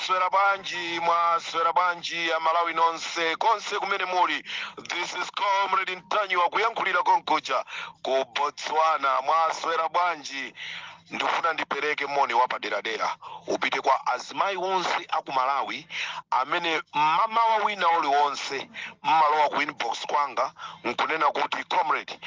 Mwaswera bwanji? Mwaswera bwanji Amalawi nonse konse kumene muli? This is Comrade Ntanyiwa kuyankhulira konkuja ku Botswana. Mwaswera bwanji? Ndikufuna ndipereke moni wapaderadera upite kwa azimayi onse aku Malawi amene mmamawa wina uliwonse mmalowa ku inbox kwanga nkunena kuti, "Comrade,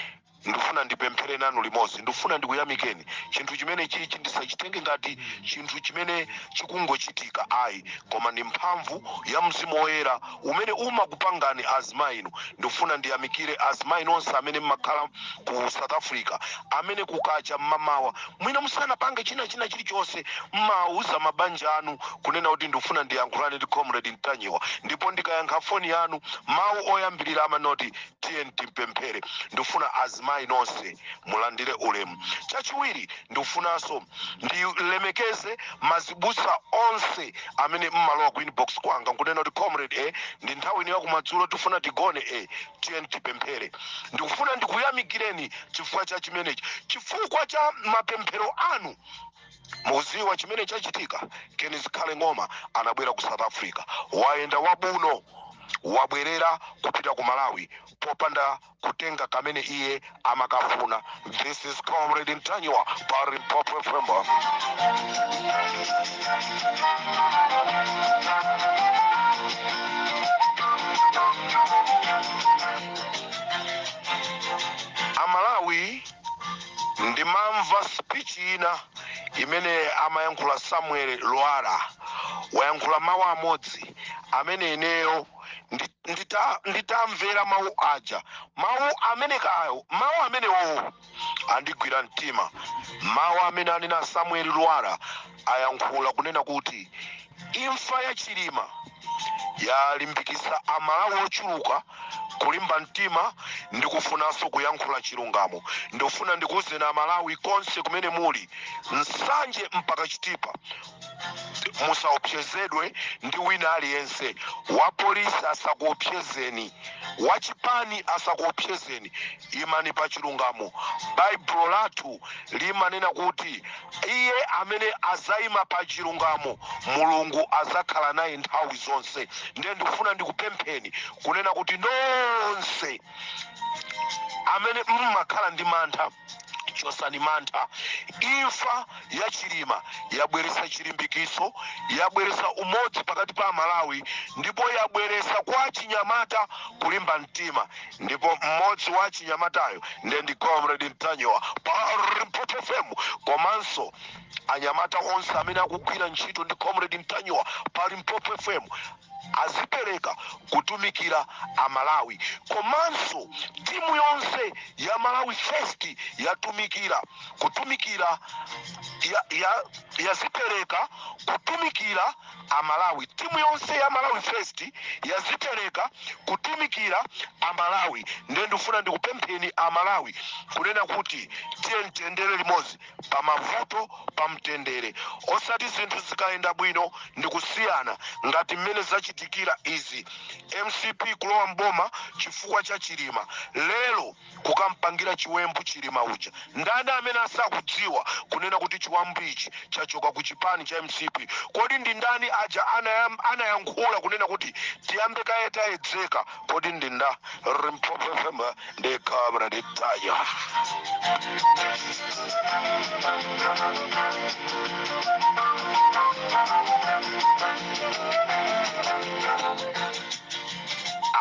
ndifuna ndipemphere nanu limodzi, ndifuna ndikuyamikeni. Chinthu chimene chichi ndisachitenge ngati chinthu chimene chikungochitika ayi, koma ndi mphamvu ya Mzimu Woyera umene umakupangani azimayi inu." Ndifuna ndiyamikire azimayi nonse amene mmakhala ku South Africa, amene kukacha mmamawa, mwina musanapange china chilichonse, mmauza mabanja anu kunena kuti, "Ndifuna ndiyankhulane ndi Comrade Ntanyiwa." Ndipo ndikayankha foni yanu, mawu oyambirira amanoti, "Tiye timpemphere." Ndifuna azimayi nonse mulandire ulemu. Chachiwiri, ndikufunanso ndilemekeze mazibusa onse amene mmalowa ku inbox kwanga nkunena kuti, "Comrade, ndi nthawi ino yakumadzulo, tifuna tigone, tiye tipemphere." Ndikufuna ndikuyamikireni chifukwa cha chimenechi, chifukwa cha mapemphero anu. Muziwa chimene chachitika? Ken Zikhale Ng'oma anabwera ku South Africa, wayenda wabuno, wabwerera kupita ku Malawi popanda kutenga kamene iye amakafuna. This is Comrade Ntanyiwa pa Limpopo FM. Amalawi, ndimamva speech ina imene amayankhula Samuel Lwara. Wayankhula mawu amodzi amene ineyo nditamvera mawu aja, mawu amene kayo, mawu amenewo andigwira mtima. Mawu amene anena Samuel Lwara, ayankhula kunena kuti imfa ya Chilima yalimbikitsa Amalawi ochuluka kulimba mtima ndi kufunanso kuyankhula chilungamo. Ndikufuna ndikuwuzeni Amalawi konse kumene muli, Nsanje mpaka Chitipa, musaopsezedwe ndi wina aliyense. Wa polisi asakuopsezeni, wachipani asakuopsezeni. Imani pa chilungamo. Baibulo lathu limanena kuti iye amene azayima pa chilungamo, Mulungu azakhala naye nthawi zonse. Ndiye ndikufuna ndikupempheni kunena kuti nonse amene mmakhala ndi mantha, chosani mantha. Imfa ya Chilima yabweretsa chilimbikiso, yabweretsa umodzi pakati pa Amalawi, ndipo yabweretsa kwa chinyamata kulimba mtima. Ndipo mmodzi wa chinyamatayo ndiye ndi Comrade Ntanyiwa pa Limpopo FM, komanso anyamata onse amene akugwira ntchito ndi Comrade Ntanyiwa pa Limpopo FM azipereka kutumikira Amalawi, komanso timu yonse ya Malawi First yatumikira kutumikira yazipereka kutumikira Amalawi. Timu yonse ya Malawi First yazipereka kutumikira Amalawi. Ndiye ndifuna ndikupempheni Amalawi kunena kuti tiye mtendere limodzi pa mavuto, pa mtendere, osati zinthu zikayenda bwino ndi kusiyana ngati mmene zachitikira izi. MCP kulowa mboma chifukwa cha Chilima, lero kukampangira chiwembu Chilima uja. Ndani amene asakudziwa kunena kuti chiwembu ichi chachoka ku chipani cha MCP? Kodi ndi ndani aja anayankhula kunena kuti tiyambe kaye tayedzeka? Kodi ndi nda? Limpopo FM, ndi Comrade Ntanyiwa.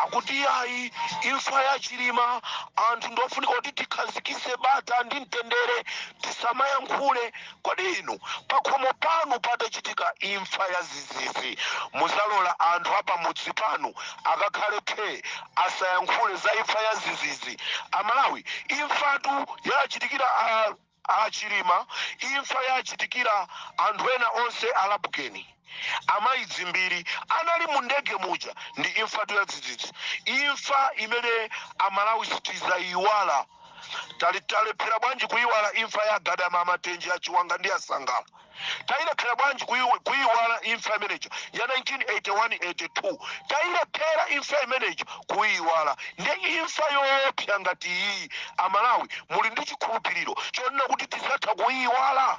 Akuti yayi, imfa ya Chilima, anthu ndofunika kuti tikhazikise bata ndi mtendere, tisamayankhule. Kodi inu pakhomo panu patachitika imfa ya zizizi, muzalola anthu apamudzi panu akakhale phe, asayankhule za imfa ya zizizi? Amalawi, imfatu yachitikira a Chilima, imfa yachitikira anthu ena onse, alapukeni, amayi Dzimbiri anali mu ndege muja, ndi imfatu ya dzidzidzi, imfa imene Amalawi sitizayiwala. Talephera bwanji kuyiwala imfa ya Gadama, Amatenje, Achiwanga ndi Asangala? Tayilephera bwanji kuyiwala imfa imenejo ya 1981 82? Tayilephera imfa imenejo kuyiwala. Ndi imfa yoopsa ngati iyi, Amalawi muli ndi chikhulupiriro chonena kuti tizatha kuyiwala?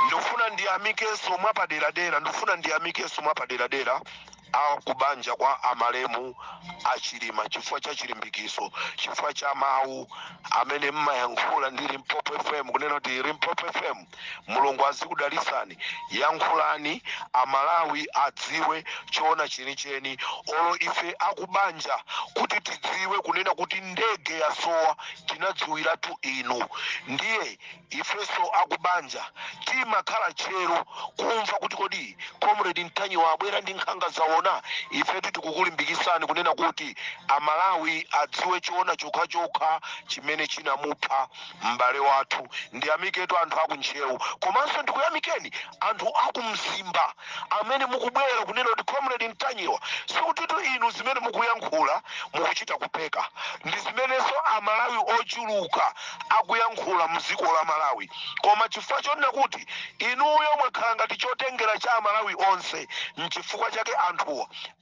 Ndikufuna ndiyamikenso mwapaderadera, ndikufuna ndiyamikenso mwapaderadera akubanja kwa amalemu achilima chifukwa cha chilimbikiso, chifukwa cha mawu amene mmayankhula ndi Limpopo FM, kunena kuti Limpopo FM, Mulungu azikudalisani, yankhulani Amalawi adziwe choona chenicheni. Olo ife akubanja kuti tidziwe kunena kuti ndege yasowa, tinadziwiratu inu. Ndiye ifenso akubanja timakhala tcheru kumva kuti kodi Comrade Ntanyiwa abwera ndi nkhanga zaona. Ifetu tikukulimbikisani kunena kuti Amalawi adziwe choona chokhachokha chimene chinamupha m'bale wathu. Ndiyamiketu anthu akuntchewu, komanso ndikuyamikeni anthu akumzimba amene mukubwera kunena kuti Comrade Ntanyiwa, sikutitu inu zimene mukuyankhula mukuchita kupeka, ndi zimenenso Amalawi ochuluka akuyankhula mdziko la Malawi, koma chifukwa chonena kuti inuyo mwakhala ngati chotengera cha Amalawi onse, nchifukwa chake anthuwa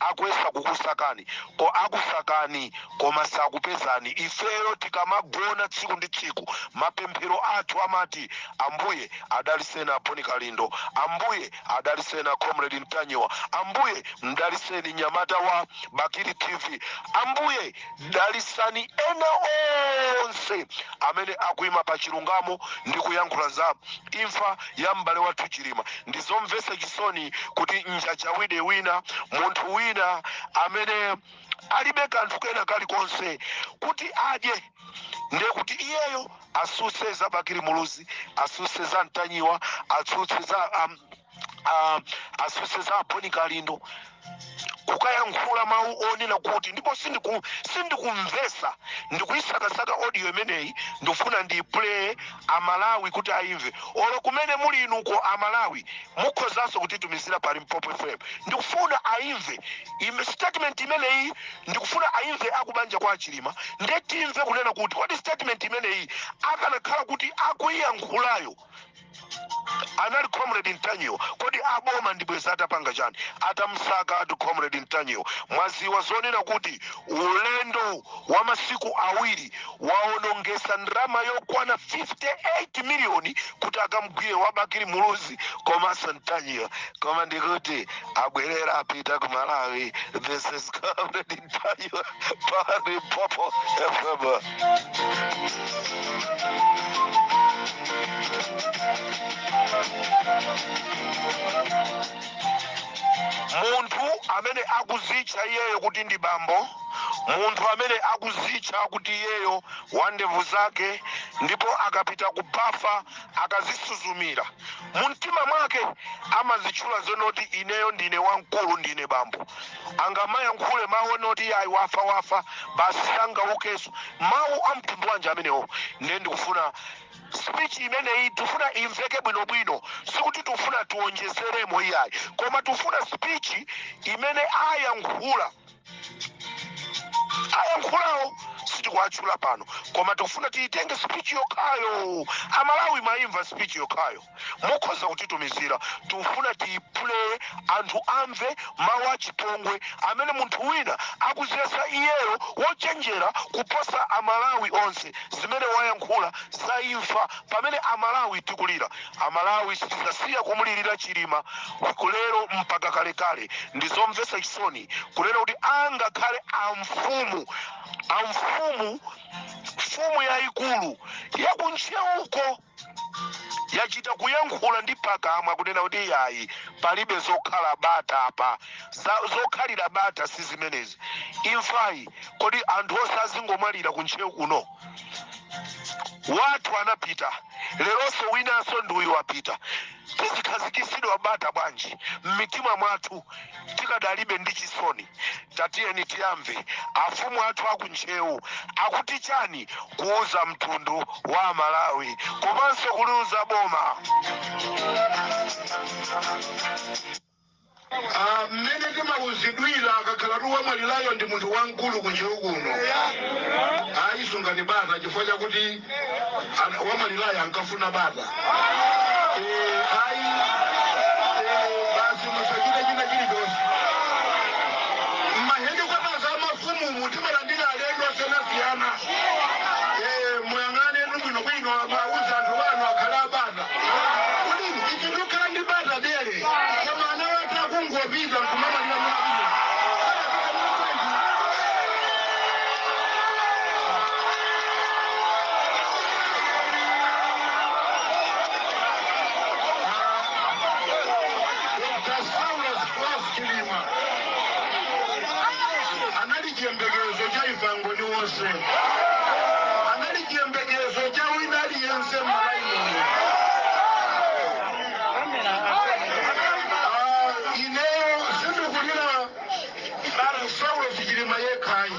akuyesa kukusakani, ko akusakani koma sakupezani. Ifeyo tikamagona tsiku ndi tsiku, mapemphero athu amati, "Ambuye adaliseni Aboni Kalindo, Ambuye adaliseni Comrade Ntanyiwa, Ambuye mdaliseni nyamata wa Bakili TV, Ambuye dalisani ena onse amene akuyima pa chilungamo ndi kuyankhula za imfa ya m'bale wathu Chilima." Ndizomvetsa chisoni kuti njajawide wina, munthu wina amene alibe kanthu kena kalikonse kuti adye, ndiye kuti iyeyo asuse za Bakili Muluzi, asuse za Ntanyiwa, atsutse za asuse za Aboni Kalindo, kukayankhula mawu onena kuti, ndipo sindikumvesa, ndikuyisakasaka audio imeneyi, ndikufuna ndiyiplay Amalawi kuti aimve. Olo kumene muli inuko Amalawi, mukhozanso kutitumizira pa Limpopo FM. Ndikufuna aimve ime statement imeneyi, ndikufuna aimve akubanja kwa Achilima, ndiye timve kunena kuti kodi statement imeneyi akanakhala kuti akuiyankhulayo anali Comrade Ntanyiwa, kodi aboma ndibweza atapanga chani atamsaka atu Comrade Ntanyiwa? Mwaziwa zonena kuti ulendo wa masiku 2 waonongesa ndalama yokwana 58 miliyoni kuti akamgwire wabakili Muluzi komanso Ntanyiwa, koma ndikuti abwerera, apita ku Malawi. This is Comrade Ntanyiwa pa Limpopo FM. Munthu amene akuzitcha iyeyo kuti ndi bambo, munthu amene akuzitcha kuti iyeyo wandevu zake, ndipo akapita ku bafa akazisuzumira, mumtima mwake amazitchula zonoti ineyo ndine wamkulu, ndine bambo, angamayankhule mawu onoti ayi, wafa, wafa basi, sangaukenso. Mawu a mtundu wanji amenewo? Ndiye ndikufuna speech imeneyi, tifuna imveke bwinobwino. Sikuti tifuna tionjezeremo iyayi, koma tifuna speech imene ayankhula. Ayankhulawo sitikuatchula pano, koma tikufuna tiyitenge speech yokhayo. Amalawi, maimva speech yokhayo, mukhoza kutitumizira. Tikufuna tiyiplay, anthu amve mawu achipongwe amene munthu wina akuziyesa iyeyo wochenjera kuposa Amalawi onse, zimene wayankhula za imfa pamene Amalawi tikulira. Amalawi sitizasiya kumulirira Chilima lero mpaka kalekale. Ndizomvetsa chisoni kunena kuti angakhale amfumu, amfumu, mfumu yayikulu yakuntcheuko yachita kuyankhula ndi pakamwa kunena kuti yayi, palibe zokhala bata apa, zokhalira bata si zimenezi. Imfayi, kodi anthu onse azingomwalira kuntcheu kuno? Wathu anapita, leronso winanso ndi uyu wapita. Tizikhazikisidwa bata bwanji m'mitima mwathu tikadalibe ndi chisoni? Tatiyeni tiyamve afumu athu akuntcheu akuti chani kuuza mtundu wa Malawi komanso kuliuza boma. Ah, mmene timauzidwira, akakhala tu wamwalirayo ndi munthu wamkulu kuntcheu kuno, ayisungani bata chifukwa chakuti wamwalirayo ankafuna bata. Ayi, basi musachite china chilichonse. Mahedikwatazi amafumu timalandira alendo osiyanasiyana. Muyang'ane bwinobwino, mwauza anthu wanu akhale abata kuti ichi tikhala ndi bata dere, koma ana wathu akungopita nkumamalira mwabwino. Dr. Saulos Klaus Chilima anali chiyembekezo cha ifangoni wonse, anali chiyembekezo cha wina aliyense m'Malawi muno. Ineyo sindikulira Saulos Chilima yekhayi,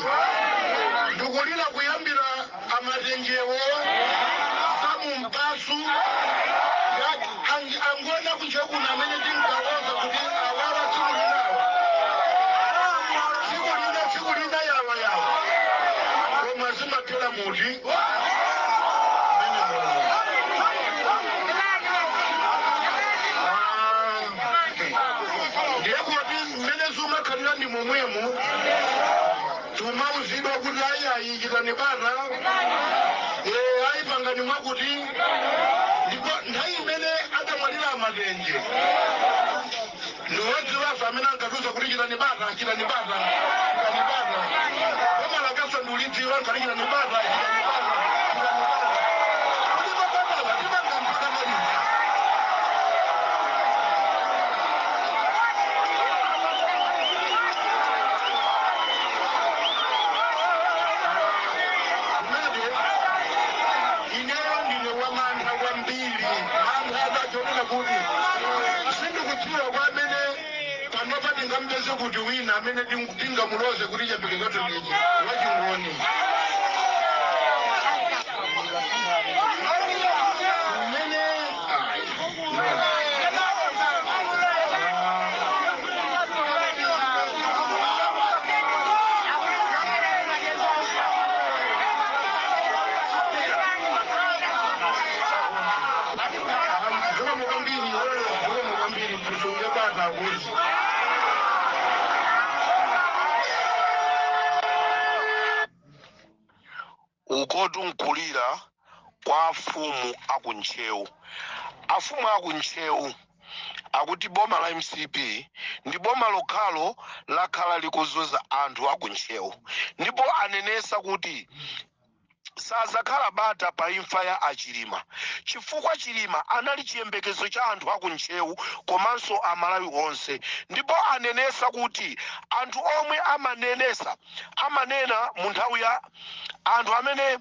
ndikulira kuyambira amatenjewo samumpasu angona kuchokuna amene tinkawoza kuti awawa tsiku linawa, tsiku lina, tsiku lina yawa yawa, koma zimathera muti mene muno. Ndiye kuti mmene zimakhalira ndi momwemo, tumauzidwa kuti ayi ayi, chitani bata, ayi pangani mwakuti. Ndipo nthawi imene adamwalira amatenje, ndiwodziwaso amene ankatiuza kuti chitani bata, chitani bata, chitani bata. Komalakaso ndiulidziwa nkati chitani bata, chitani bata, chitani bata, kuti mabatawa timangampaka malini. Komabe ineyo ndine wamantha kwambiri, mantha adachonena kuti sindikudziwa kwa amene panopa tingamupeze kuti wina amene tingamuloze kuti chiyembekezo ndichi wachingoni mmene ayi. Zikomo kwambiri, zikomo kwambiri, tisunge bata akuzi. Ukotu nkulira kwa afumu akuntcheu. Afumu akuntcheu akuti boma la MCP ndi boma lokhalo lakhala likuzunza anthu akuntcheu, ndipo anenesa kuti sazakhala bata pa imfa ya achilima, chifukwa Chilima anali chiyembekezo cha anthu akuntcheu komanso Amalawi onse. Ndipo anenesa kuti anthu omwe amanenesa, amanena mu nthawi ya anthu amene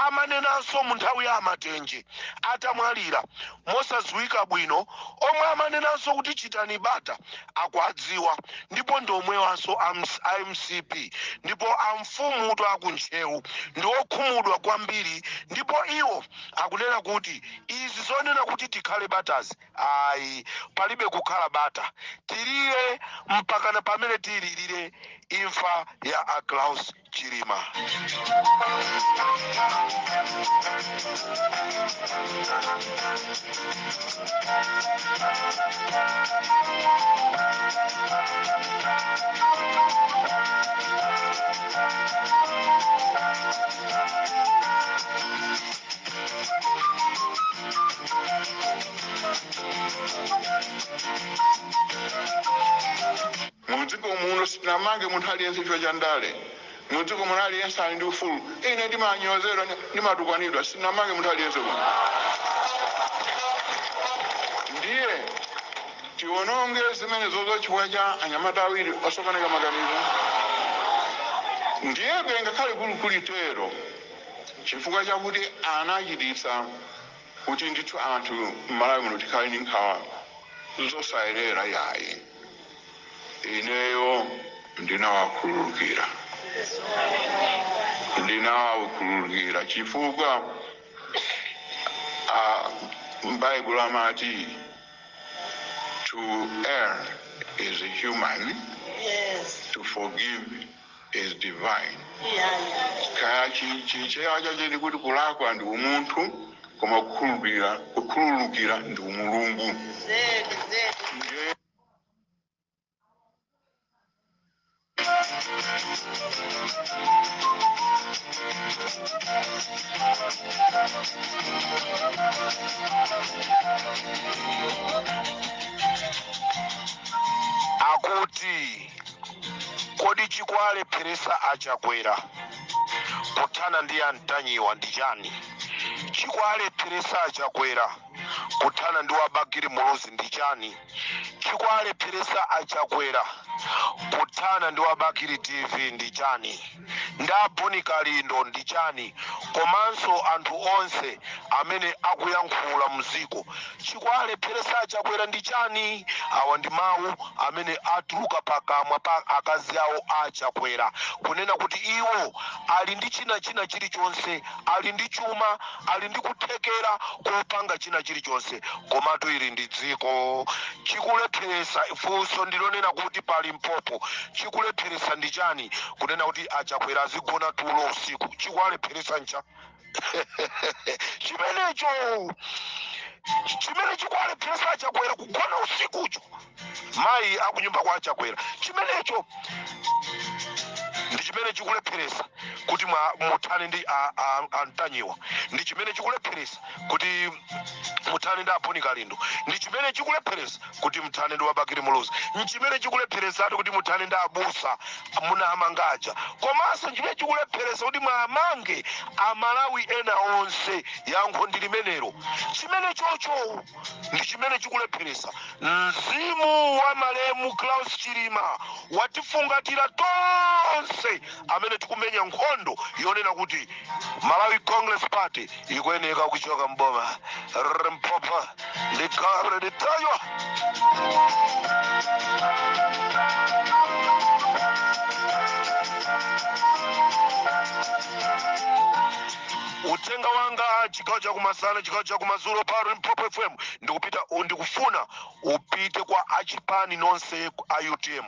amanenanso mu nthawi ya amatenje atamwalira mosadziwika bwino, omwe amanenanso kuti chitani bata, akuadziwa, ndipo ndi omwewanso a MCP. Ndipo amfumuto akuntcheu ndi okhumudwa kwambiri, ndipo iwo akunena kuti izi zonena kuti tikhale batazi, ayi, palibe kukhala bata, tilire mpakana pamene tilirire imfa ya a Klaus Chilima. Mudziko muno sitinamange munthu aliyense chifukwa cha ndale. Mudziko muno aliyense ali ndi ufulu. Ine ndimanyozedwa, ndimatukwanidwa, sitinamange munthu aliyense kuno. Ndiye tiononge zimene zozo chifukwa cha anyamata awiri osokoneka maganizo? Ndiyebe ngakhale kuli kulitero, chifukwa chakuti anachititsa kuti ndithu anthu m'Malawi muno tikhale ndi nkhawa zosayenera, yayi, ineyo ndinawakhululukira, ndinawakhululukira, chifukwa Baibulo amati to err is human, to forgive is divine. Kaya chichewa chache ndikuti kulakwa ndi umunthu. Koma kukhululukira, kukhululukira ndi umulungu. Zedi, zedi. Ndiye Akuti kodi chikuwalepheresa aChakwera kuthana ndi aNtanyiwa ndi chani? Chikuwalepheresa aChakwera kuthana ndi waBakili Muluzi ndi chani? Chikuwalepheresa aChakwera kuthana ndi waBakili TV ndi chani, ndi aBoni Kalindo ndi chani, komanso anthu onse amene akuyankhula mziko, chikuwalepheresa aChakwera ndi chani? Awa ndi mawu amene atuluka pakamwa pa akazi awo aChakwera, kunena kuti iwo ali ndi china china chilichonse, ali ndi chuma, ali ndi kuthekera kopanga china chilichonse, komatu ili ndi dziko. Chikulepheresa, funso ndilonena kuti pa Limpopo, chikulepheresa ndi chani kunena kuti aChakwera azigona tulo usiku? Chikuwalepheresa ncha chimenecho, chimene chikuwalepheresa aChakwera kugona usikucho, mayi akunyumba kwa aChakwera, chimenecho ndi chimene chikulepheresa kuti muthane ndi aNtanyiwa, ndi chimene chikulepheresa kuti muthane ndi aBoni Kalindo, ndi chimene chikulepheresa kuti muthane ndi waBakili Muluzi, nchimene chikulepheresatu kuti muthane ndi abusa munamangaja, komanso chimene chikulepheresa kuti mwamange Amalawi ena onse. Yankho ndi limenelo. Chimene chocho ndi chimene chikulepheresa. Mzimu wa malemu Klaus Chilima watifungatira tonse amene tikumenya nkhondo yonena kuti Malawi Congress Party ikuyeneka kuchoka mboma. Limpopo ndi Comrade Ntanyiwa. Uthenga wanga chigawo chakumasana, chigawo chakumadzulo pa Limpopo FM, ndikupita, ndikufuna upite kwa achipani nonse a UTM.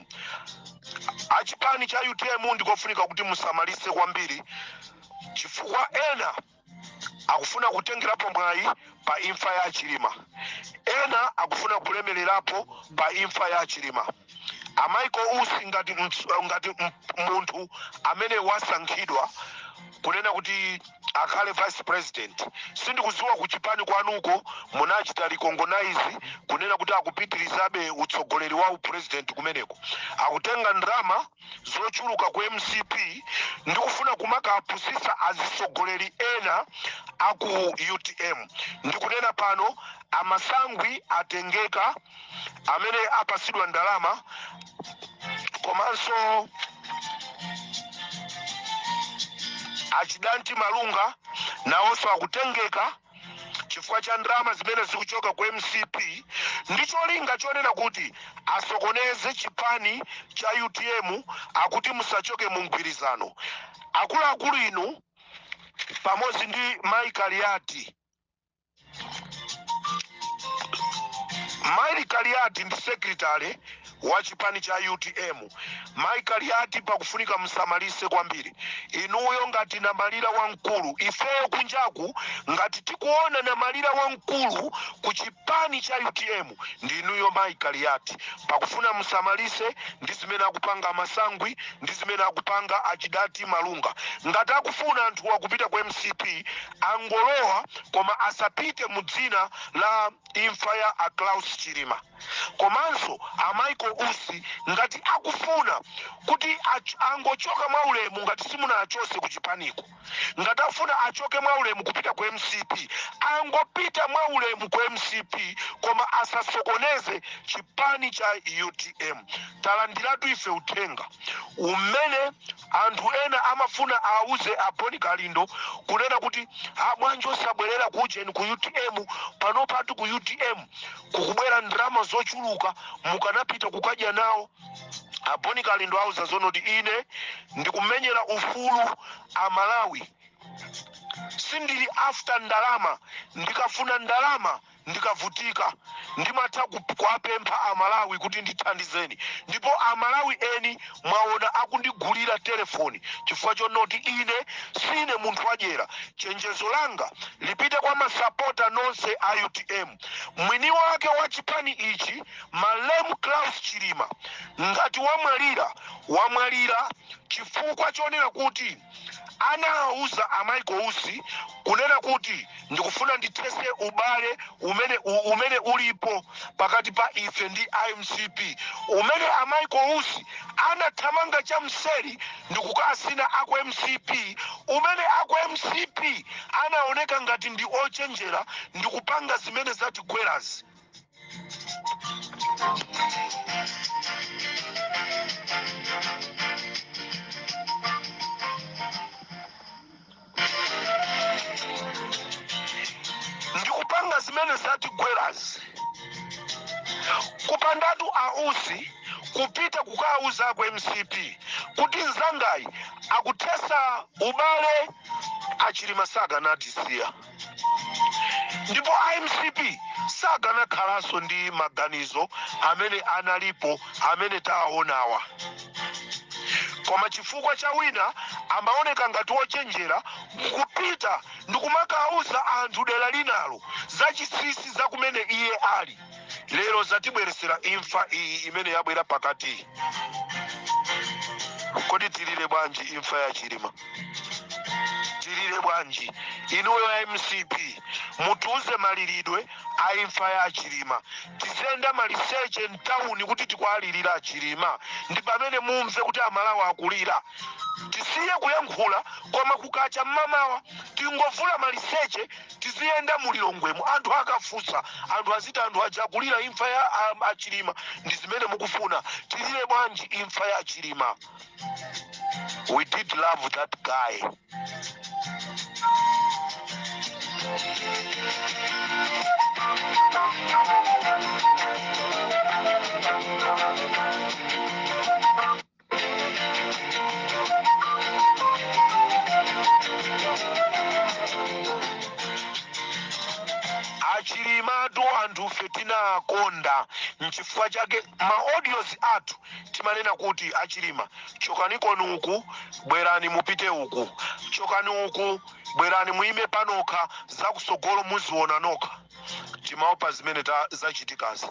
Achipani cha UTM, ndikofunika kuti musamalise kwambiri, chifukwa ena akufuna kutengerapo mwayi pa imfa ya Chilima, ena akufuna kulemererapo pa imfa ya Chilima. AMichael Usi ngati munthu amene wasankhidwa kunena kuti akhale vice president, sindikudziwa kuchipani kwanuko munachita recognize kunena kuti akupitirizabe utsogoleri wa upresident kumeneko. Akutenga ndalama zochuluka ku MCP ndikufuna kumakapusisa azitsogoleri ena aku UTM. Ndikunena pano amasangwi atengeka amene apasidwa ndalama, komanso achidanti Malunga nawonso akutengeka chifukwa cha ndalama zimene zikuchoka ku MCP, ndi cholinga chonena kuti asokoneze chipani cha UTM, akuti musachoke mu mgwirizano. Akuluakulu inu pamodzi ndi Michael Yati, Michael Yati ndi secretary wa chipani cha UTM. Michael Yati, pakufunika musamalise kwambiri inuyo ngati namalira wamkulu. Ifeyo kunjaku ngati tikuona namalira wamkulu ku chipani cha UTM ndi inuyo Michael Yati. Pakufuna musamalise ndi zimene akupanga Masangwi ndi zimene akupanga Achidati Malunga. Ngati akufuna anthu akupita ku MCP, angolowa, koma asapite mu dzina la imfa ya aClaus Chilima. Komanso aMichael Usi, ngati akufuna kuti angochoka mwaulemu, ngati simunachose ku chipaniko, ngati afuna achoke mwaulemu kupita ku MCP, angopita mwaulemu ku MCP, koma asasokoneze chipani cha UTM. Talandiratu ife uthenga umene anthu ena amafuna auze aBoni Kalindo kunena kuti bwanji osabwerera kujeni ku UTM? Panopatu ku UTM kukubwera ndalama zochuluka, mukanapita kukadya nawo. ABoni Kalindo auza zonoti ine ndikumenyera ufulu Amalawi, sindili after ndalama. Ndikafuna ndalama Ndikavutika ndimatha kuwapempha Amalawi kuti ndithandizeni, ndipo Amalawi eni mwaona akundigulira telefoni chifukwa chonoti ine sine munthu wadyera. Chenjezo langa lipite kwa masapota nonse a UTM. Mwini wake wa chipani ichi, malemu Klaus Chilima, ngati wamwalira, wamwalira chifukwa chonena kuti anawuza a Michael Usi kunena kuti ndikufuna ndithese ubale umene ulipo pakati pa ife ndi iMCP, umene a Michael Usi anathamanga chamseri ndikukasina aku MCP, umene aku MCP anaoneka ngati ndi ochenjera ndikupanga zimene zatigwerazi. Ndikupanga zimene zatigwerazi. Kupandatu ausi kupita kukauza ku MCP kuti nzangayi akuthesa ubale, Achilima sakanatisiya, ndipo iMCP sakanakhalanso ndi maganizo amene analipo amene tawaonawa. Koma chifukwa cha wina amaoneka ngati wochenjera kupita ndikumakauza anthu dera linalo zachinsinsi za kumene iye ali, lero zatibweresera imfa iyi imene yabwera pakati. Kodi tilire bwanji imfa ya Chilima? Tilire bwanji? Inuyo ya MCP, mutiuze maliridwe a imfa ya Chilima. Tizenda maliseche mtawuni kuti tikwalirira Chilima, ndi pamene mumve kuti Amalawi akulira. Tisiye kuyankhula, koma kukacha mmamawa tingovula maliseche, tiziyenda mulilongwemo. Anthu akafunsa, anthu aziti anthu aja akulira imfa ya Achilima. Ndi zimene mukufuna? Tilire bwanji imfa ya Chilima? We did love that guy. Achilimatu anthufe tinakonda, nchifukwa chake ma audios athu timanena kuti Achilima, chokanikoni uku, bwerani mupite uku, chokani uku, bwerani muime panokha, zakusogolo muziona nokha. Timaopa zimene zachitikazi.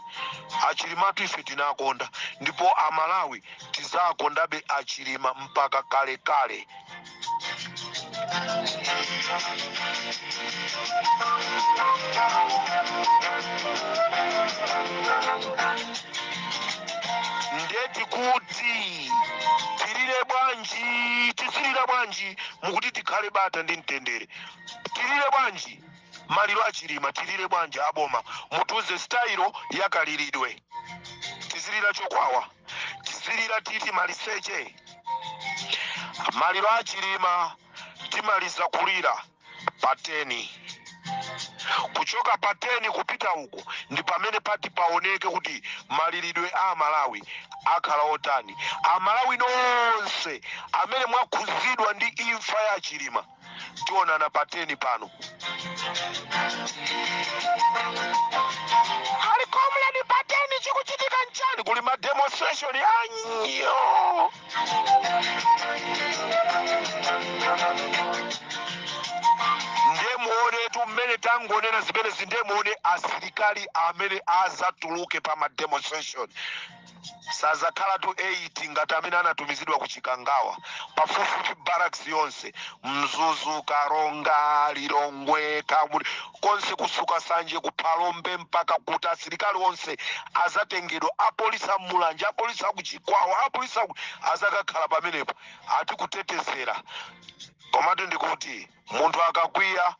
Achilimatu ife tinakonda, ndipo Amalawi tizakondabe Achilima mpaka kalekale. Ndeti kuti tilire bwanji? Tizilira bwanji? Mukuti tikhale bata ndi mtendere, tilire bwanji maliro Achilima? Tilire bwanji? Aboma, mutuze style yakaliridwe. Tizilira chokwawa? Tizilira titi maliseche? Maliro Achilima timaliza kulira pa 10. Kuchoka pa 10 kupita uku ndi pamene pati paoneke kuti maliridwe a Malawi akhala otani. Amalawi nonse amene mwakhuzidwa ndi imfa ya Chilima, tionana pa 10 pano. Ali comrade, pa 10 chikuchitika nchani? Kuli ma demonstration anyo. Ndiye muonetu mmene tangonena zimenezi, ndiye muone asilikali amene azatuluke pa ma demonstration. Sazakhala tu 8 ngati amene anatumizidwa ku Chikangawa. Pafupifupi barracks yonse, Mzuzu, Karonga, Lilongwe, Kamuli, konse kusuka Sanje, kuphalombe, mpaka kuti asilikali onse azatengedwa, apolisi amulanje, apolisi akuchikwawa, apolisi azakakhala pamenepo ati kutetezera. Komatu ndikuti munthu akakwiya,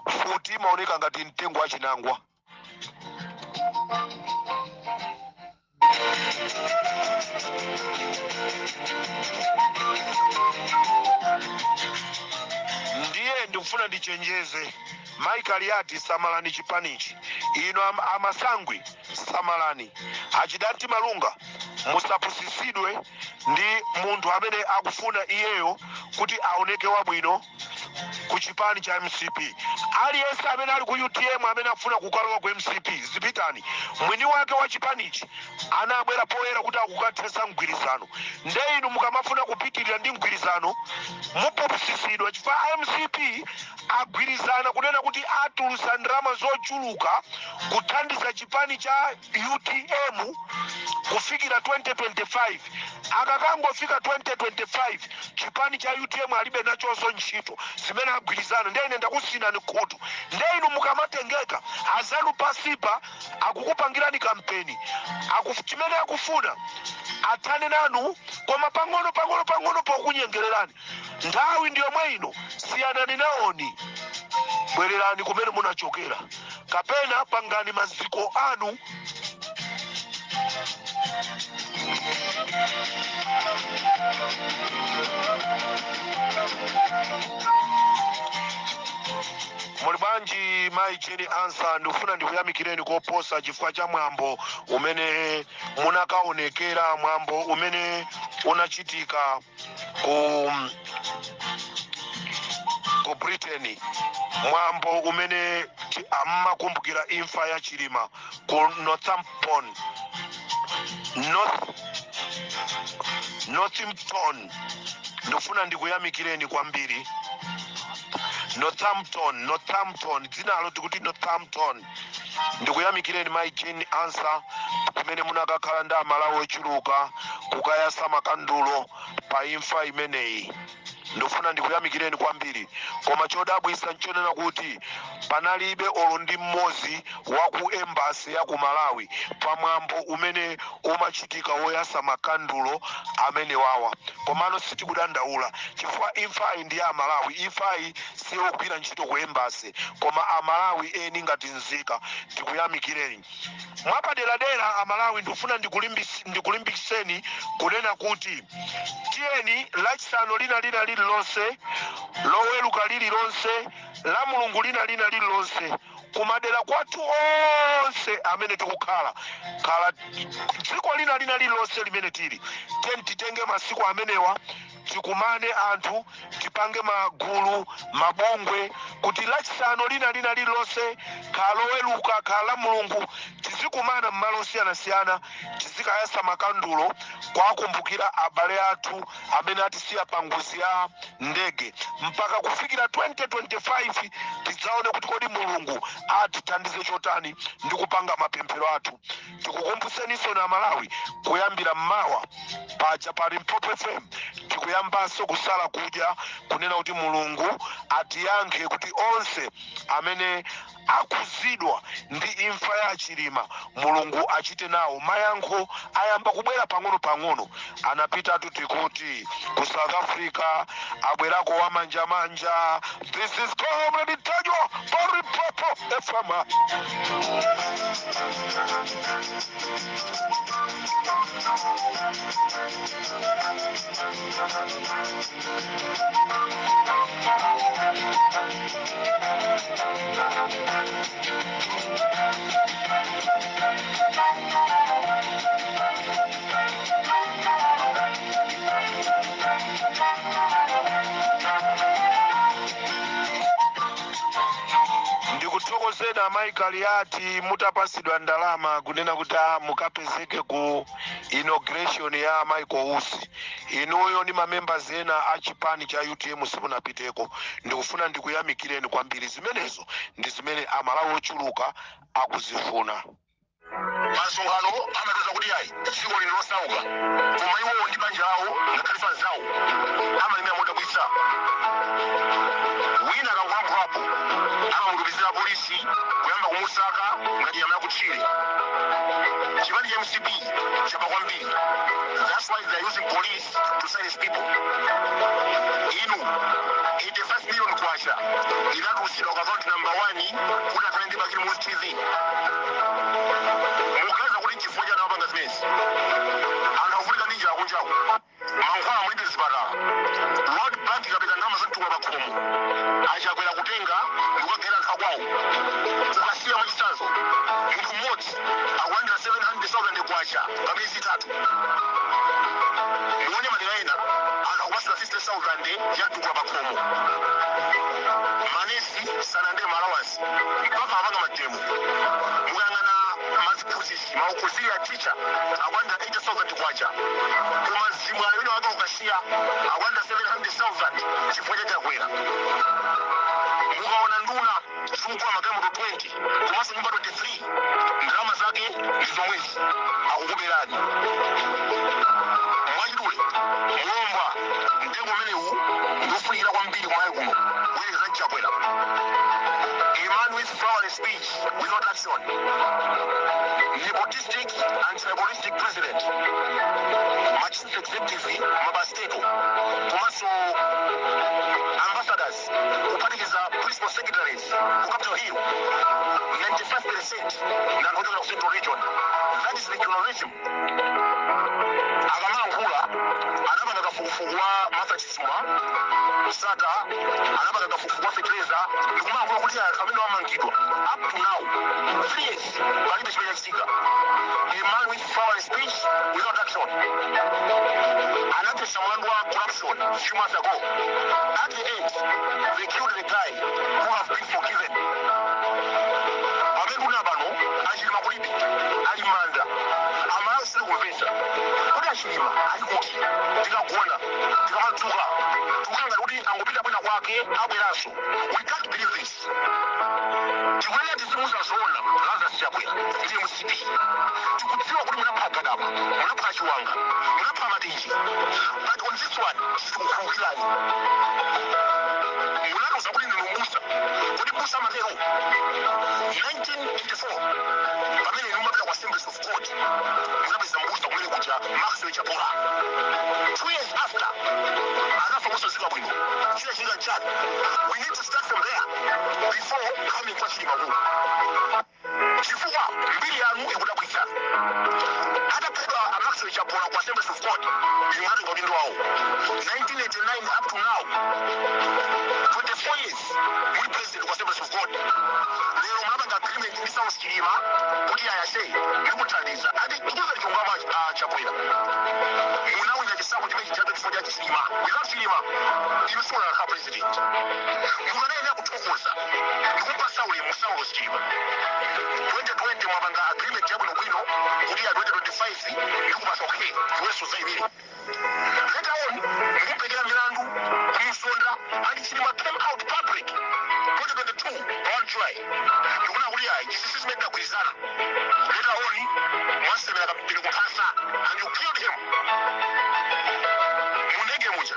futi imaoneka ngati mtengo wa chinangwa. Ndiye ndikufuna ndichenjeze Michael yati samalani chipanichi. Ino amasangwi, samalani. Achidanti Malunga, musapusisidwe ndi munthu amene akufuna iyeyo kuti aoneke wabwino. Ku chipani cha MCP, aliyense amene ali ku UTM amene afuna kukalowa ku MCP, zipitani. Mwini wake wa chipanichi anabwera poyera kuti akukathesa mgwirizano. Nde inu mukamafuna kupitirira ndi mgwirizano, mupupsisidwa, chifukwa MCP agwirizana kunena kuti atulusa ndalama zochuluka kuthandiza chipani cha UTM kufikira 2025. Akakangofika 2025, chipani cha UTM alibe nachonso ntchito. Zimene agwirizana, ndiye ine ndakusinani khutu. Nde inu mukamatengeka, azanu pasipa akukupangirani kampeni. Chimene akufuna athane nanu, koma pang'ono pang'ono pang'ono pokunyengererani. Nthawi ndi yomwe ino, siyanani nawoni, bwererani kumene munachokera kapena pangani maziko anu. Muli bwanji, mayi Jeni Ansa? Ndikufuna ndikuyamikireni koposa chifukwa cha mwambo umene munakaonekera, mwambo umene unachitika ku Britain, mwambo umene ammakumbukira imfa ya Chilima ku Northampton, Northampton. Ndikufuna ndikuyamikireni kwambiri. Northampton, Northampton, dzinalo tikuti Northampton. Ndikuyamikireni, mayi Jane Ansa, kumene munakakhala ndi Amalawi ochuluka kukayasa makandulo pa imfa imeneyi. Ndikufuna ndikuyamikireni kwambiri. Koma chodabwisa nchonena kuti panalibe olo ndi mmodzi wa ku embassy ya ku Malawi pamwambo umene umachitika woyasa makandulo amene wawa. Komano sitikudandaula, chifukwa imfayi ndi ya Amalawi. Imfayi siyogwira ntchito ku embassy, koma Amalawi eni ngati nzika. Tikuyamikireni mwapaderadera. Amalawi, ndikufuna ndikulimbikiseni kunena kuti tiyeni Lachisanu lina lina lililonse, Loweruka lililonse, la Mulungu lina lina lililonse, kumadera kwathu onse amene tikukhala khala, dziko lina lina lililonse limene tili, tiyeni titenge masiku amenewa, tikumane anthu, tipange magulu, mabungwe, kuti Lachisanu lina lina lililonse, khala Loweruka, khala la Mulungu, tizikumana m'malo osiyanasiyana, tizikayasa makandulo kwakumbukira abale athu amene atisiya pa ngozi ya ndege, mpaka kufikira 2025. Tidzaone kuti kodi Mulungu atithandize chotani ndi kupanga mapemphero athu. Tikukumbuseniso na Malawi, kuyambira mmawa paja pa Limpopo FM tikuyambanso kusala kudya, kunena kuti Mulungu atiyankhe kuti onse amene akhuzidwa ndi imfa ya Chilima, Mulungu achite nawo. Mayankho ayamba kubwera pang'ono pang'ono. Anapitatu tikuti ku South Africa, abwerako wamanjamanja. This is Comrade Ntanyiwa pa Limpopo FM. Ndikuthokozeni, amayi Kaliati, mutapasidwa ndalama kunena kuti mukapezeke ku inauguration ya Michael Usi, inuyo ndi mamembers ena a chipani cha UTM simunapiteko. Ndikufuna ndikuyamikireni kwambiri. Zimenezo ndi zimene Amalawi ochuluka akuzifuna. Masonkhano amatiuza kuti ayi, dziko lino losauka, koma iwowo ndi banja lawo ngakhale anzawo amalemera modabwitsa. Wina akakulankhulapo, amamutumizira polisi kuyamba kumusaka ngati nyama yakutchire. Chipani cha MCP chaba kwambiri. That's why they are using police to silence people. Inu, 85 million kwacha inatulusidwa ku account number 1 kuti akhale ndi Bakili Muluzi TV. Mukaza kuti chifukwa chani amapanga zimenezi? Anthu akuvutika ndi njala kunjaku, mankhwala mulibe zipatala. World Bank ikapeza ndalama zamtukula pakhomo, achakwera kutenga ndikukagera anthu akwawo. Kukasiya, mwachitsanzo, munthu mmodzi akulandira 700,000 kwacha pa miyezi 3. Muone madera ena anthu akupasira 50,000 ya mtukula pakhomo. Manesi sanande ma allowance mpaka apanga ma demo. Mukayang'ana maziphunzitsi, ma auxiliary teacher akwanda 80,000 kwacha, koma zimwala wina wake ukasiya akwanda 700,000 chifukwa cha Chakwera. Mukaona nduna zikugula magalimoto 20 komanso nyumba 23, ndalama zake ndi zomwezi akukuberani. Mwachidule, mulomba mtengo umenewu ndiofunikira kwambiri kumalawi kuno kuyelekeza Chakwera, a man with flowery speech without action, nepotistic and tribalistic president, ma chief executive, ma parastatal komanso ambassadors, kuphatikiza principal secretaries ku Capitol Hill, 95% ndi anthu ochokera ku Central Region. That is regionalism. Akamalankhula anapanga kafukufuku wa Martha Chisuma Sata, anapanga kafukufuku wa fetereza, ndikumalankhula kuti anthu amene wamangidwa up to now 3 years palibe chimene chachitika. A man with flowery speech without action. Anatesa mlandu wa corruption few months ago. At the end they killed the guy who have been forgiven. Pamene kuna pano aChilima kulibe, ali manda. Amalawi sili kumvetsa kuti aChilima ali kuti. Tikagona, tikamadzuka, tikukhala ngati kuti angopita kwina kwake, abweranso. We can't believe this. Tikuyenera tizimuza zoona Lazarus Chakwera ndi MCP. Tikudziwa kuti munapha Gadama, munapha Chiwanga, munapha Matinji, but on this one sitikukhululukirani. Munatiuza kuti ndinu mbusa. Kuti mbusa amatero? 1984 pamene inu mumapita ku Assemblies of God, munapeza mbusa kumene kuja, Maxwell Chapola. 2 years after anafa mosadziwika bwino. Chinachitika chani? We need to start from there before coming kwa Chilima kuno, chifukwa mbiri yanu ikudabwitsa. Ataphedwa a Maxwell Chapola ku Assemblies of God, inu munatenga udindo wawo. 1989 up to now, 24 years muli president ku Assemblies of God. Lero munapanga agreement ndi Saulos Chilima kuti ayase ndikuthandiza ati tikuza chilungamo. Chakwera, munawina chisankho chimene chichacho chifukwa cha Chilima. Without Chilima inu simunakhala president. Mukanayenera kuthokoza ndikumpasa ulemu Saulos Chilima. 2020 mwapanga agreement yabwinobwino kuti ya 2025 ndikupasa, okay, iwenso zayimire. Later on mukumpekera milandu, kumusonda, and Chilima came out public 2022 pa 1 July ndikuna kuti ayi, chisisi zimene tidagwirizana. Later on mwasemera kampeni kuphasa and you killed him. Mundege muja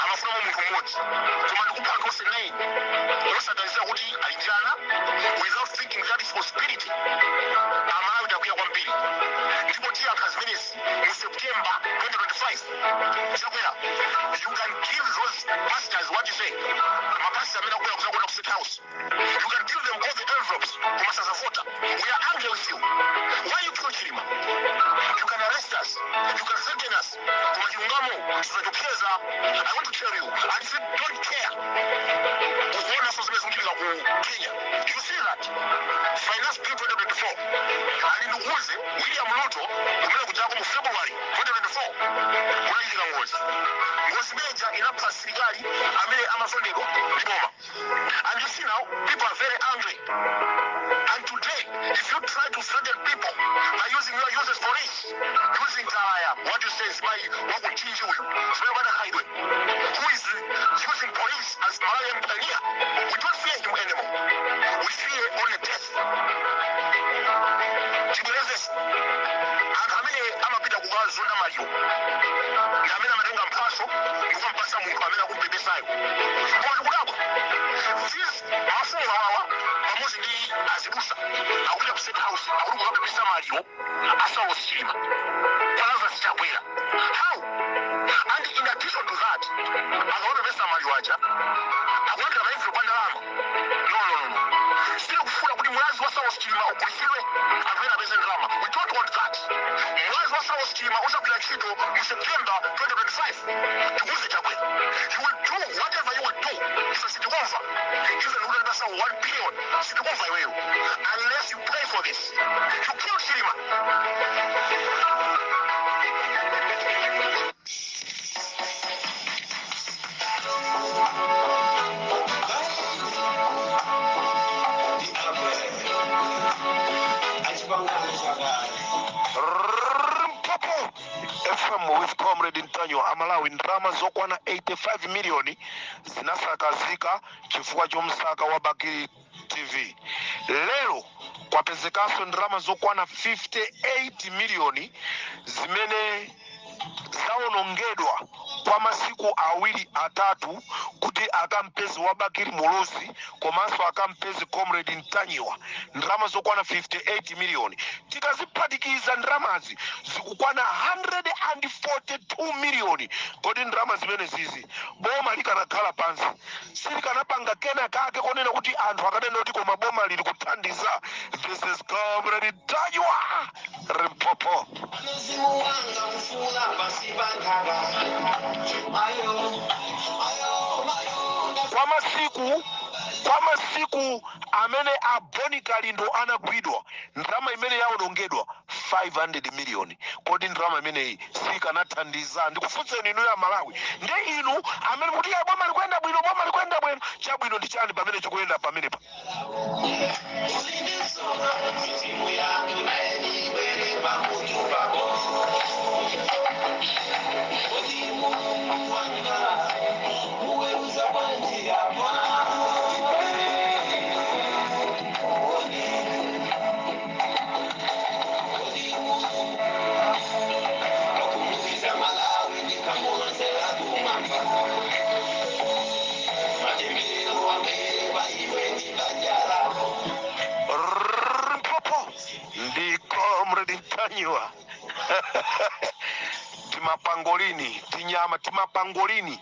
amafunamo munthu mmodzi, koma ndikupha anthu onse 9 osaganizira kuti ali ndi ana, without thinking that is possibility. Amalawi takwiya kwambiri ndipo tiyankha zimenezi mu September 2025. Chakwera, you can give those pastors, what you say, mapastor amene akubwera kuzakuona ku State House, you can give them all the envelopes, koma sazavota. We are angry with you. Why you kill Chilima? You can arrest us, you can threaten us, koma chilungamo sizachopseza. I want to tell you, and if you don't care, ukuona so zimene zikuchitika ku Kenya. You see that Finance Bill 2024 ali ndikuuze William Ruto kumene kuchako mu February 2024 kunachitika ngozi. Ngozi imeneja inapha asilikali amene amazondedwa ndi boma, and you see now people are very angry. And today if you try to threaten people by using your useless police, using Taya, what you say is my wakuchinji uyu zimene bana, who is using police as Malawian pioneer, we don't fear him anymore. We fear only death. Tibwerezese, anthu amene amapita kukazonda maliro ndi amene amatenga mphaso ndikukampasa munthu amene akumpepesayo. Koma tikudabwa, these mafumu awawa pamodzi ndi azibusa akupita ku State House akuti kukapepesa maliro a Saulos Chilima kwa Lazarus Chakwera. How? And in addition to that, akawapepesa maliro aja akulandira ma envelope a ndalama. No, no, no, no. Sitikufuna kuti mwazi wa Saulos Chilima ugulitsidwe, anthu ena apeze ndalama. We don't want that. Mwazi wa Saulos Chilima uzagwira ntchito mu September 2025. Tikuze Chakwera, you will do whatever you will do, ife sitikumva. Even kuti alipasa 1 billion, sitikumva iweyo unless you pay for this. You killed Chilima. Limpopo FM with Comrade Ntanyiwa. Amalawi, ndalama zokwana 85 miliyoni zinasakazika chifukwa chomsaka wa Bakili TV. Lero kwapezekanso ndalama zokwana 58 miliyoni zimene zawonongedwa kwa masiku awiri atatu kuti akampeze wa Bakili Muluzi komanso akampeze Comrade Ntanyiwa. Ndalama zokwana 58 miliyoni, tikaziphatikiza ndalamazi zikukwana 142 miliyoni. Kodi ndalama zimene zizi boma likanakhala pansi silikanapanga kena kake konena kuti anthu akanena kuti koma boma lili kuthandiza? This is Comrade Ntanyiwa, Limpopo. Mzimu wanga mfuna pasi pa nthaka. Mayo, mayo, mayo. Kwa masiku amene a Boni Kalindo anagwidwa, ndalama imene yawonongedwa 500 miliyoni. Kodi ndalama imeneyi sikanathandiza? Ndikufunseni inu ya Malawi. Nde inu amene kuti ya boma likuyenda bwino, boma likuyenda bwino, chabwino ndi chani pamene chikuyenda pamenepa? Ulindisoka mizimu yathu naye ibwere pamutu pako. Kodi Mulungu wanga muweruza bwanji apa? Kodi, kodi Mulungu akumukiza Malawi ndikamulozera kumwamba. Matemberero amene paiwe ndi banja lako. Limpopo ndi Comrade Ntanyiwa. Timapangolini, tinyama, timapangolini,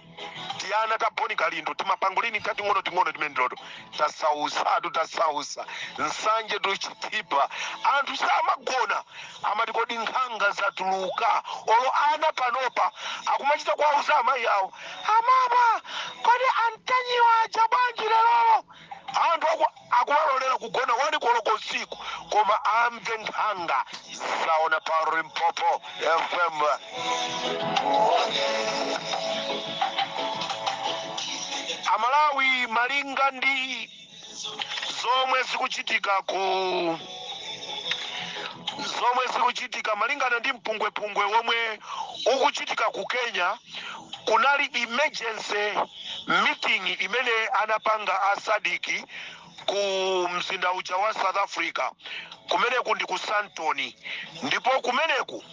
tiyana ta Boni Kalindo, timapangolini tating'ono ting'ono timene toto tasausatu, tasausa Nsanje tuchitipa. Anthu samagona, amati kodi nkhanga zatuluka? Olo ana panopa akumachita kuwauza amayi awo, "Amama, kodi antanyiwa aja bwanji lelolo?" Anthu akuwalolera kugona 1 koloko usiku koma amve nkhanga zaona pa Limpopo FM. Amalawi, malinga ndi zomwe zikuchitika ku zomwe zikuchitika malingana ndi mpungwepungwe womwe ukuchitika ku Kenya, kunali emergency meeting imene anapanga a SADC ku mzinda uja wa South Africa. Kumeneku ndi ku Sandton, ndipo kumeneku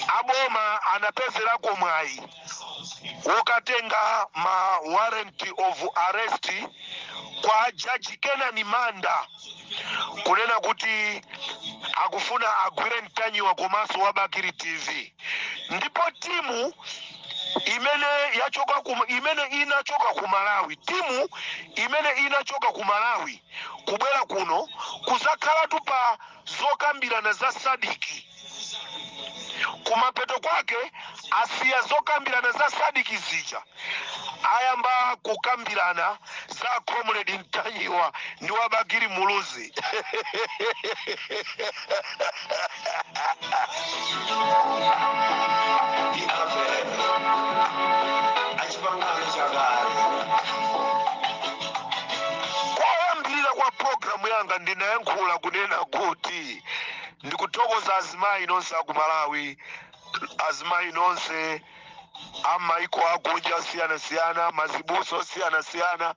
aboma anapezerako mwayi wokatenga ma warrant of arrest kwa Jaji Kenani Manda, kunena kuti akufuna agwire Mtanyiwa komanso wa Bakili TV. Ndipo timu imene yachoka ku, imene inachoka ku Malawi, timu imene inachoka ku Malawi kubwera kuno kuzakhalatu pa zokambirana za SADC, kumapeto kwake asiya zokambirana za SADC zija, ayamba kukambirana za Comrade Mtanyiwa ndi wabakiri Muluzi. Ndi amvere achipangano chakale. Koyambirira kwa programu yanga ndinayankhula kunena kuti ndikuthokoza azimayi nonse aku Malawi, azimayi nonse amaiko akunja osiyanasiyana, mazibuso osiyanasiyana,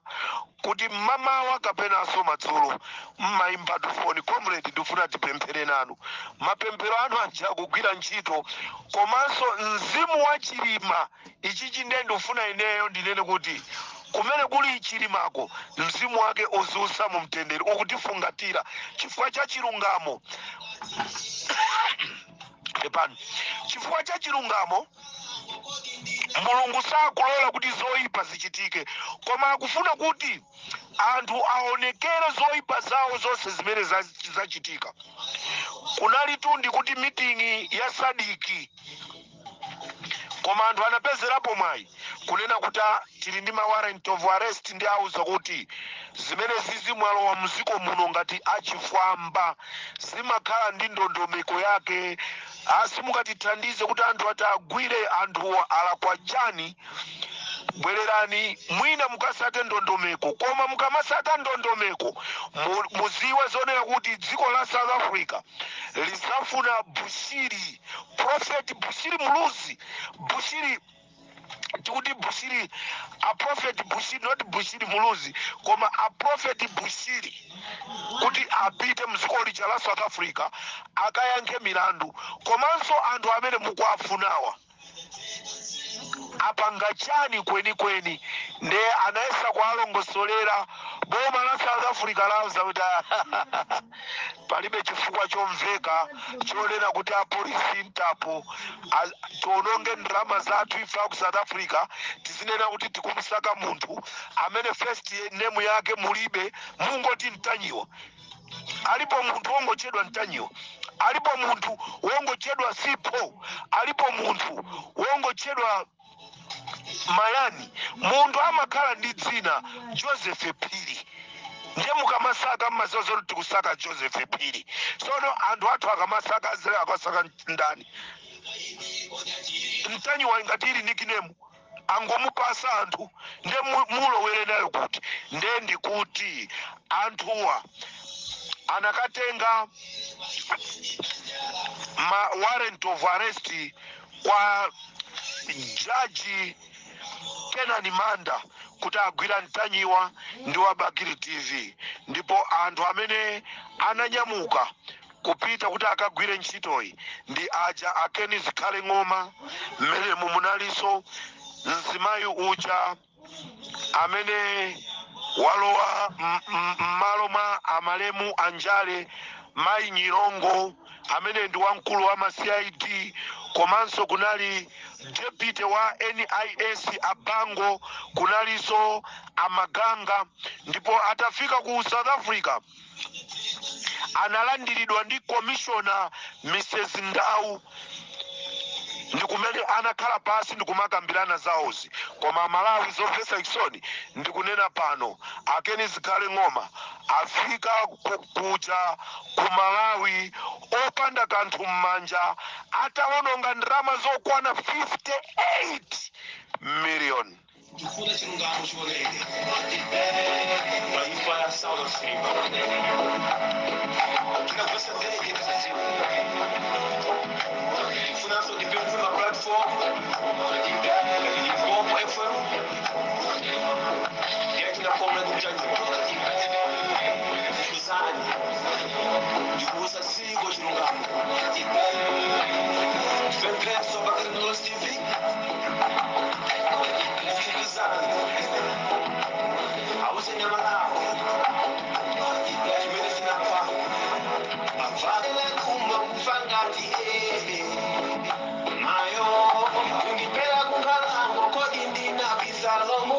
kuti mmamawa kapenanso madzulo mmayimba foni, "Comrade, ndifuna tipemphere nanu." Mapemphero anu aja kugwira ntchito, komanso mzimu wa Chilima. Ichichi ndiye ndifuna ineyo ndinene kuti kumene kuli Chilimako, mzimu wake uziusa mu mtendere, ukutifungatira chifukwa cha chilungamo. Pepani, chifukwa cha chilungamo Mulungu sakulola kuti zoyipa zichitike, koma akufuna kuti anthu aonekere zoyipa zawo zonse zimene zachitika. Kunali tundi kuti meeting ya SADC, koma anthu anapezerapo mwayi kunena kuti, "Ah, tili ndi ma warrant of arrest." Ndi auza kuti zimene zizi mwalowa mziko muno ngati achifwamba, zimakhala ndi ndondomeko yake. Asimukatithandize kuti anthu ati agwire anthuwo alakwa chani? Bwererani mwina mukasate ndondomeko, koma mukamasata ndondomeko muziwe zonena kuti dziko la South Africa lisafuna Bushiri, Prophet Bushiri Muluzi, Bushiri, tikuti Bushiri, a Prophet Bushiri, not Bushiri Muluzi, koma a Prophet Bushiri, kuti apite mdziko lija la South Africa akayankhe milandu. Komanso anthu amene mukuafunawa apanga chani kwenikweni? Nde anayesa kualongosolera boma la South Africa, lauza kuti palibe chifukwa chomveka chonena kuti apolisi, Interpol, tiononge ndalama zathu ife ku South Africa, tizinena kuti tikumsaka munthu amene first name yake mulibe, mungoti Mtanyiwa. Alipo munthu wongochedwa Mtanyiwa? Alipo munthu wongochedwa Sipo? Alipo munthu wongochedwa Mayani? Munthu amakhala ndi dzina, Joseph Phiri. Ndiye mukamasaka mmaziwa zoti tikusaka Joseph Phiri. Sono anthu athu akamasaka azile akasaka ndani? Mtanyiwa ngati ili nickname angomupasa anthu, nde mulowere nayo kuti? Nde ndikuti anthuwa anakatenga ma warrant of arrest kwa Jaji Kenani Manda kuti agwira Mtanyiwa ndi wa Bakili TV. Ndipo anthu amene ananyamuka kupita kuti akagwire ntchitoyi ndi aja akeni Zikhale Ng'oma, mmenemu munalinso mzimayi uja amene walowa m'malo mwa amalemu Anjale, Mayi Nyirongo, amene ndi wamkulu wa ma CID, komanso kunali deputy wa NIS Abango, kunalinso Amaganga. Ndipo atafika ku South Africa analandiridwa ndi Commissioner Mrs Ndau, ndi kumene anakhala pasi ndikumakambirana zawozi. Koma Malawi, zomvetsa chisoni, ndikunena pano akeni Zikhale Ng'oma afika kuja ku Malawi opanda kanthu m'manja, atawononga ndalama zokwana 58 million. Ndifuna chilungamo chioneke pa imfa ya Saulos Chilima. Tinagwesa ndege tisadziwe. Tifunanso tipemphe ma platform ngati Limpopo FM yatina Comrade Mtanyiwa, fufuzani ndikuuza dziko chilungamo. Tipempheso Bakili Muluzi TV, fufuzani, auze nyama lawo chimene chinapha avalele kumba kufa ngati mayo kundipera kunkhalango, kodi ndinabisalomu?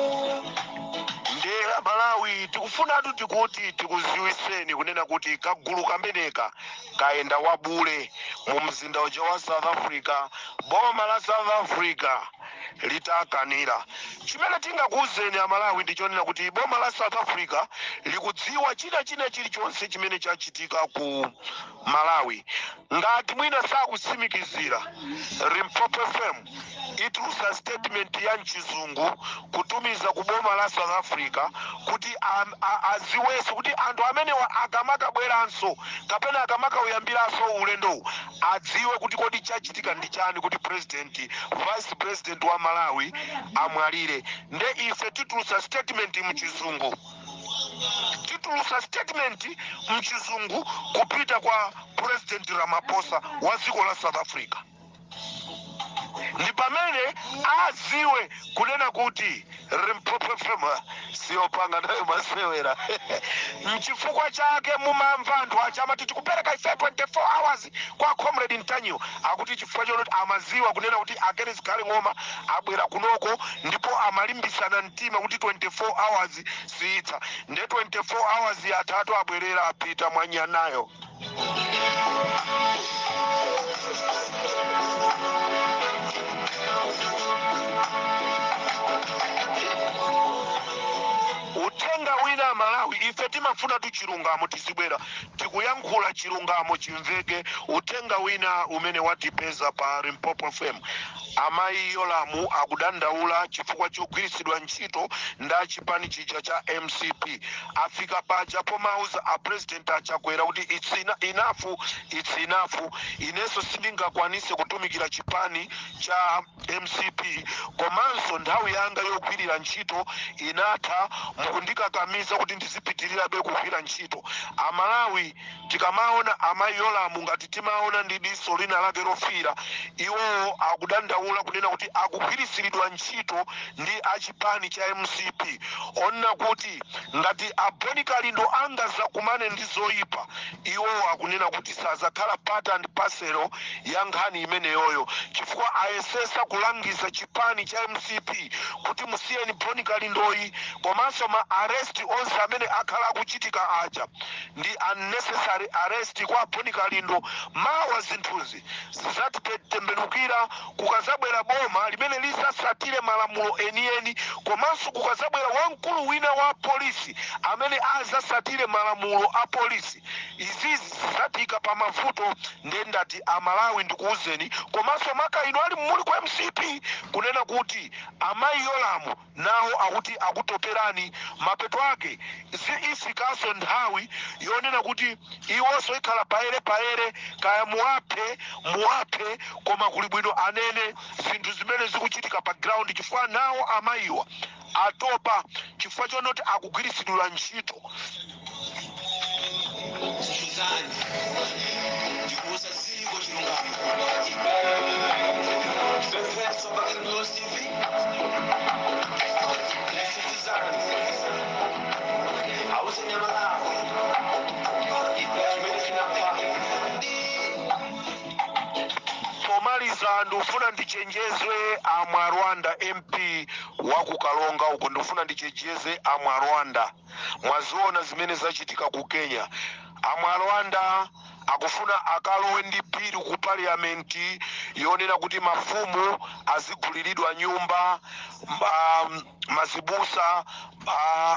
Ndera Malawi, tikufunatu tikuti tikuziwiseni kunena kuti kagulu kameneka kayenda wabule mu mzinda uja wa South Africa, boma la South Africa litakanira. Chimene tingakuwuzeni Amalawi ndichonena kuti boma la South Africa likudziwa china china chilichonse chimene chachitika ku Malawi. Ngati mwina sakusimikizira, Limpopo FM itulusa statement ya mchizungu kutumiza ku boma la South Africa kuti aziwenso kuti anthu amenewa akamakabweranso kapena akamakawuyambiranso ulendowu adziwe kuti kodi chachitika ndi chani kuti president, vice president wa Malawi amwalire. Nde ife titulusa statement mchizungu, titulusa statement mchizungu kupita kwa President Ramaphosa wa dziko la South Africa, ndi pamene aziwe kunena kuti Limpopo FM siyopanga nayo masewera. Mchifukwa chake mumamva anthu acha amati tikupereka ife 24 hours kwa Comrade Mtanyiwa, akuti chifukwa chonoti amaziwa kunena kuti akeni Zikhale Ng'oma abwera kunoko, ndipo amalimbisana mtima kuti 24 hours siyitsa. Nde 24 hours atatu abwerera, apita mwanyanayo. Uthenga wina, Malawi, Ife timafuna tu chilungamo, tizibwera tikuyankhula chilungamo chimveke. Uthenga wina umene watipeza pa Limpopo FM, amayi Yolamu akudandaula chifukwa chogwiritsidwa ntchito nda chipani chija cha MCP. Afika paja pomauza a President Achakwera kuti it's enough, it's enough, inenso sindingakwanise kutumikira chipani cha MCP, komanso nthawi yanga yogwirira ntchito inatha, mukundikakamiza kuti ndizipitirirabe kugwira ntchito. Amalawi, tikamaona amayi Yolamu ngati timaona ndi diso lina lake lofira. Iwowo akudandaula kunena kuti akugwiritsiridwa ntchito ndi achipani cha MCP, onna kuti ngati aboni Kalindo angazakumane ndi zoyipa, iwowo akunena kuti sazakhala part and parcel ya nkhani imeneyoyo, chifukwa ayesesa kulangiza chipani cha MCP kuti musiyeni Boni Kalindoyi, komanso ma arrest onse amene akhala akuchitika aja ndi unnecessary arrest kwa Boni Kalindo. Mawa zinthuzi zizatitembenukira kukazabwera boma limene lisasatire malamulo enieni, komanso kukazabwera wamkulu wina wa polisi amene azasatire malamulo a polisi, izizi zizatika pa mavuto. Ndendati Amalawi, ndikuwuzeni, komanso maka ino ali muli ku MCP, kunena kuti amayi Yolamu nawo akuti akutoperani. Mapeto ake ifikanso nthawi yonena kuti iwonso ikhala paere paere, kaya muwaphe muwaphe, koma kuli bwino anene zinthu zimene zikuchitika pa ground, chifukwa nawo amayiwa atopa chifukwa chonoti akugwiritsidwa ntchito. Suzani, ndikuuza dziko chilungamo. Pemphero pa News TV. Suzani, auze nyama lako chimene chinapha. Pomaliza, ndikufuna ndichenjezwe Amwarwanda, MP wakukalonga uko, ndikufuna ndichenjeze Amwarwanda. Mwaziona zimene zachitika ku Kenya. Amwarwanda akufuna akalowe ndi bill ku parliament yonena kuti mafumu aziguliridwa nyumba, mazibusa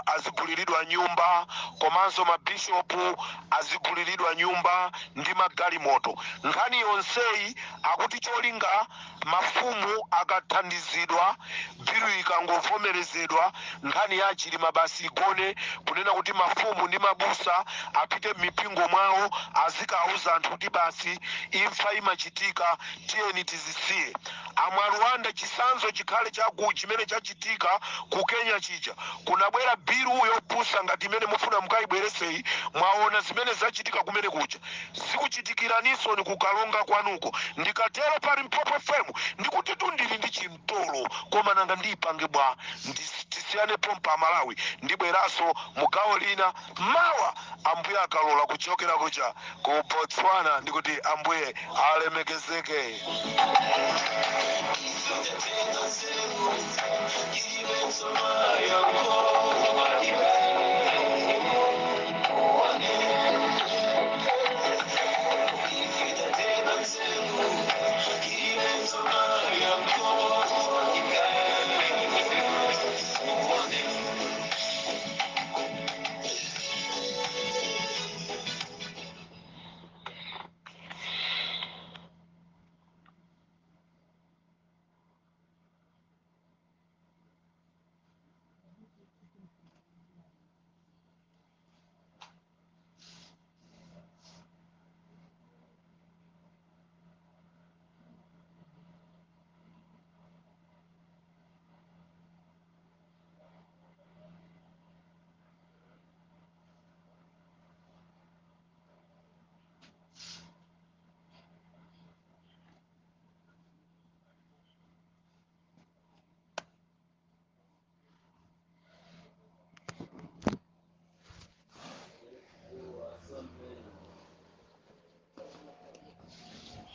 aziguliridwa nyumba, komanso mabishopu aziguliridwa nyumba ndi magalimoto. Nkhani yonseyi akuti cholinga mafumu akathandizidwa, bill ikangovomerezedwa, nkhani ya Chilima basi igone, kunena kuti mafumu ndi mabusa apite m'mipingo mwawo azikauza anthu kuti basi imfa imachitika, tiyeni tizisiye. Amwarwanda, chisanzo chikhale chaku chimene chachitika ku Kenya chija. Kunabwera bill yopusa ngati imene mufuna mukayibwereseyi. Mwaona zimene zachitika kumene kuja, zikuchitikiraninso ni kukalonga kwanuko. Ndikatero pa Limpopo FM ndikuti tundili ndi chimtolo, koma nanga ndiyipange bwa? Tisiyane pompa Malawi, ndibweranso mugawo lina mawa Ambuye akalola, kuchokera kucha ku Botswana. Ndikuti Ambuye alemekezeke. Itenga nzeru ibe nsoma yanko ibe one. Itenga nzeru ibe nsoma yanko ibe one.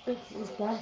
It's done.